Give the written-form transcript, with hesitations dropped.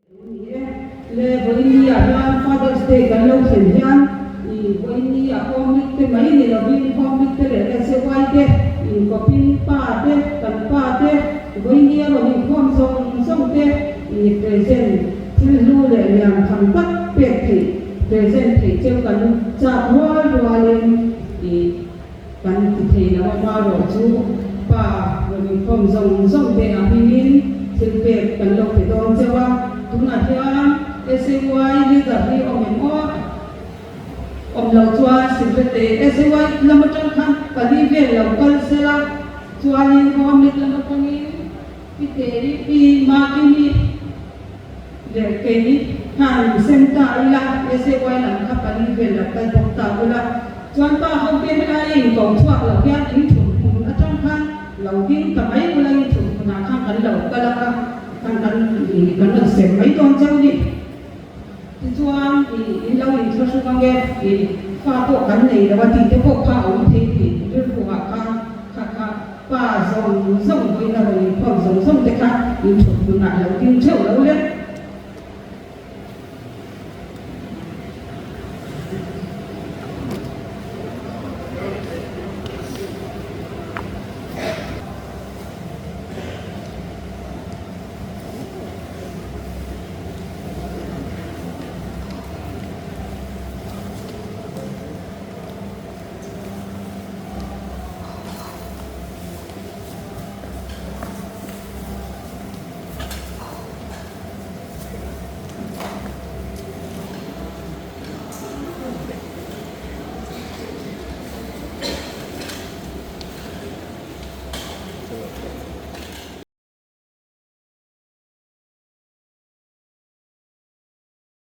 Ni e, le vawiin ah hian Father's Day kan lo thlen hian i vawiin ah home week te mai ni lovin home week te leh SAY te inkawpin pa te kan pa te vawiin a rawn inkhawm zawng zawng te i present thil hlu leh lian tham tak pek theih present theih cheu kan chak rual rualin i Kan ti thei lo a marawh chu pa rawn inkhawm zawng zawng te a hmingin thil pek kan lo pe dawn chauh a, tunah hian SAY leader hi awm em aw? Awm lo chuan secretary SAY lam atang khan pali vel lo kal sela chuanin home league lam atangin Pi Teri, Pi Makimi leh kei khan sem ta ila SAY lam kha pali vel lo kal bawk ta ula. Chuan pa ho te helai a inko chhuak lo hian in thum hmun atang khan lo ding ta mai ula in thum hmunah khan kan lo kal a kha khan kan kan rawn sem mai dawn chauh ni. Tichuan i in lo inthlahrung ange i fa pawh kan nei lo a tih te pawh kha a awm thei tih rilru ah khan kha kha pa zawng zawng vawiin a rawn inkhawm zawng zawng te kha in thum hmunah lo ding theuh lo le.